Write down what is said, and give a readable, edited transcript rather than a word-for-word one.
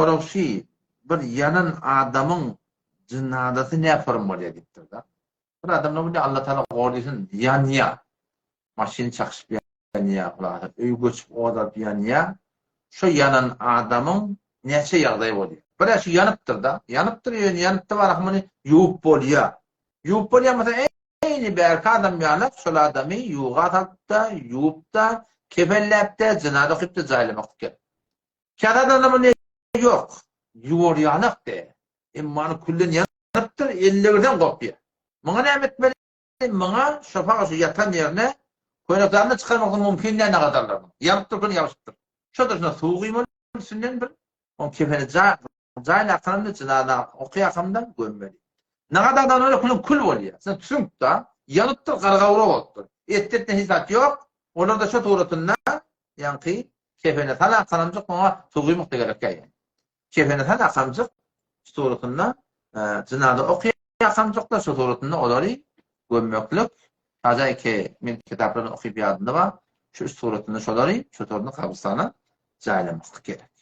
Sorag şi, bir ýanan adamyň jynazasy näform bolýar diýipdir-de. Bir adam näme bolýar, Allatagala gorsyn, ýanýar. Maşyn çakyşyp ýanýar, hulasa öý göçüp ot alyp ýanýar. Şo ýanan adamyň näçe ýagdaýy bolýar. Bir-ä şu ýanypdyr-da, ýanypdyr ýöne ýanypdy barha muny ýuwup bolýar. Ýuwup bolýar bolsa eýni bärki adam ýalak şol adamy ýuwga salyp-da, ýuwup-da, kefenläp-de, jynaza okyp-da jaýlamak gerek. Käte muny ýok, ýuwar ýanak de. Emma ony külden ýanypdyr, elle birden gopýar. Muňa näme etmeli? Muňa şopaga şu ýatan ýerine köýneklerini çykarmaklyk mümkin däl nagadarlarynyň. Ýanypdyr, külden ýapyşypdyr. Şo durşuna suw guýmaly üstünden bir. Oň kefeni jaýlakanynda, jynaza okaýakamda gömmeli. Nagadardan öle külüň kül bolýar. Sen süňk-da, ýanypdyr, gargawra bolupdyr. Etde-etden hiç zat ýok. Olar-da şo suratynda ýaňky Kefene sal akanjyk oňa suw guýmak-da gerek ýaýan. Kefene sal akanjyk suratynda jynaza okaýakanjykda şu suratynda olary gömmeklik Haja ki men kitaplaryny okyp ýadymda bar. Şu suratynda şolary şu suratynda gabrystana jaýlamaklyk gerek.